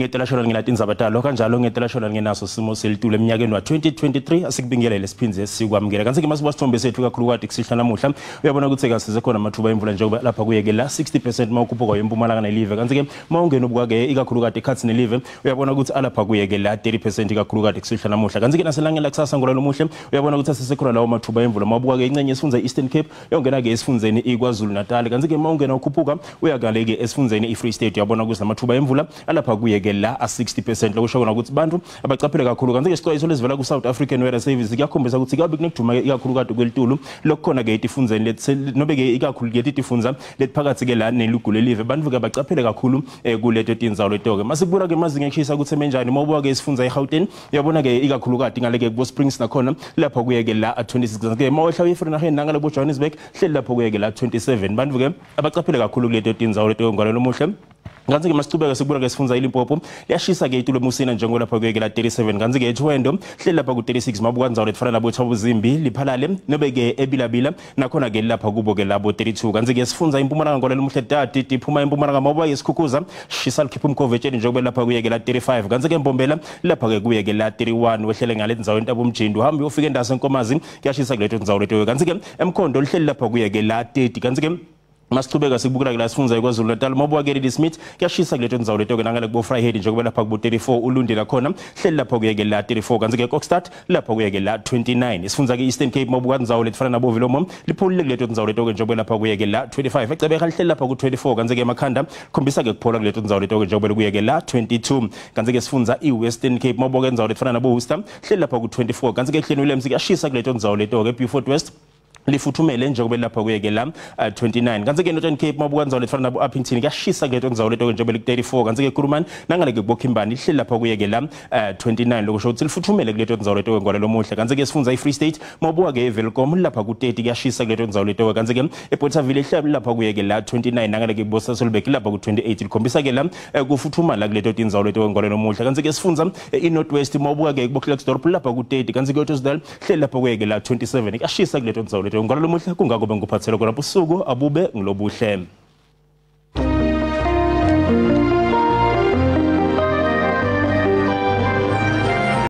Ngetelashona nginati indzaba talo kanjalo ngetelashona ngenaso simo selitulu eminyakeni wa-2023 asikubingelele siphindze sikwamukele. Kanti ke masibuka sithombe sethu kakhulukazi kusihla namuhla uyabona ukuthi kasize khona amathuba emvula njengoba lapha kuyeke la 60% mawukhuphuka empumalanga nelive. Kanti ke mawungena ubuka ke ikakhulukazi ekhathi nelive uyabona ukuthi alapha kuyeke la 30% ikakhulukazi kusihla namuhla. Kanti ke naselangeni lakusasa ngolalo muhle uyabona ukuthi asisekhona lawo mathuba emvula mawubuka ke ingcenye esifundza Eastern Cape yongena ke esifundzeni iKwaZulu Natal. Kanti ke mawungena ukhuphuka uyakale ke esifundzeni iFree State uyabona ukuthi lamathuba emvula alapha kuyeke la a 60% lokusho kona ukuthi bantu abacaphele kakhulu. Kanti ke isixwayiso lesivela ku South African Weather Service kuyakhombisa ukuthi kuyabe kunekuduma ikakhulukazi kwelitulu lokukhona ke etifundzeni lethi nobe ke ikakhulu ke tifundza letiphakathi ke la nelugu lelive bantu ke abacaphele kakhulu kuleto tindzawo leto ke. Masibura ke mazinga ekushisa ukuthi emenjani mawubuka ke isifundza eGauteng uyabona ke ikakhulukati ngale ke kubo Springs nakhona lapha kuyeke la 26 ke mawehla uye nangale bo Johannesburg hleli lapho kuyeke la 27 bantu ke abacaphele kakhulu kuleto tindzawo leto ngalo lomuhle. Kanti ke masicubeka sikubona ke sifundza iLimpopo liyashisa ke itulo emusina njengoba lapha kuyeke la 37 kanti ke eThwendo hleli lapha ku 36 mabuka ndzawo letifana nabo Thabuzimbi liphalale nobe ke ebilabila nakhona ke lapha kubo ke labo 32 kanti ke sifundza impumalanga ngolelo muhle dati tiphuma impumalanga mawuba yesikhukhuza shisa likhipha umkhovetsheni njengoba lapha kuyeke la 35 kanti ke Mbombela lapha ke kuyeke la 31 wehlele ngale ndzawo entabomjindu uhambe uyofika endawo enkomazi kuyashisa kuleto ndzawo leto. Kanti ke emkhondo lihleli lapha kuyeke la 30 kanti ke masichubeka sikubukela la sifundza iKwaZulu Natal mawubuka ke Ladysmith kuyashisa kuleto ndzawo leto ke nangale kubo Vryheid njengoba lapha kubo 34 ulundi lakhona hleli lapha kuyeke la 34 kanti ke Kokstad lapha kuyeke la 29 isifundza ke Eastern Cape mawubuka ndzawo letifana nabo Vilomo lipholile kuleto ndzawo leto ke njengoba lapha kuyeke la 25 ecebeka lihleli lapha ku 24 kanti ke emakhanda khombisa ke kuphola kuleto ndzawo leto ke njengoba kuyeke la 22 kanti ke sifundza iWestern Cape mawubuka ndzawo letifana nabo Worcester hleli lapha ku 24 kanti ke Clan Williams kuyashisa kuleto ndzawo leto ke Beaufort West lifuthumele njengoba lapha kuyeke la 29 kanti ke Northern Cape mabuka ndzawo letifana nabo Upington kuyashisa kuleto ndzawo leto njengoba liku 34 kanti ke Kuruman nangale ke kubokhimbani lihleli lapha kuyeke la 29 lokusho ukuthi lifuthumele kuleto ndzawo leto ngolelo muhle. Kanti ke sifundza iFree State mabuka ke eWelkom lapha ku 30 kuyashisa kuleto ndzawo leto kanti ke ePortaville lihleli lapha kuyeke la 29 nangale ke kubosasolubek lapha ku 28 likhombisa ke la kufuthumala kuleto tindzawo leto ngolelo muhle. Kanti ke sifundza iNorth West mabuka ke kubo Klerksdorp lapha ku 30 kanti ke Ottosdal hleli lapha kuyeke la 27 kuyashisa kuleto ndzawo leto ngolelo muhle. Kungako bengikuphathela khona busuku abube ngilobuhle.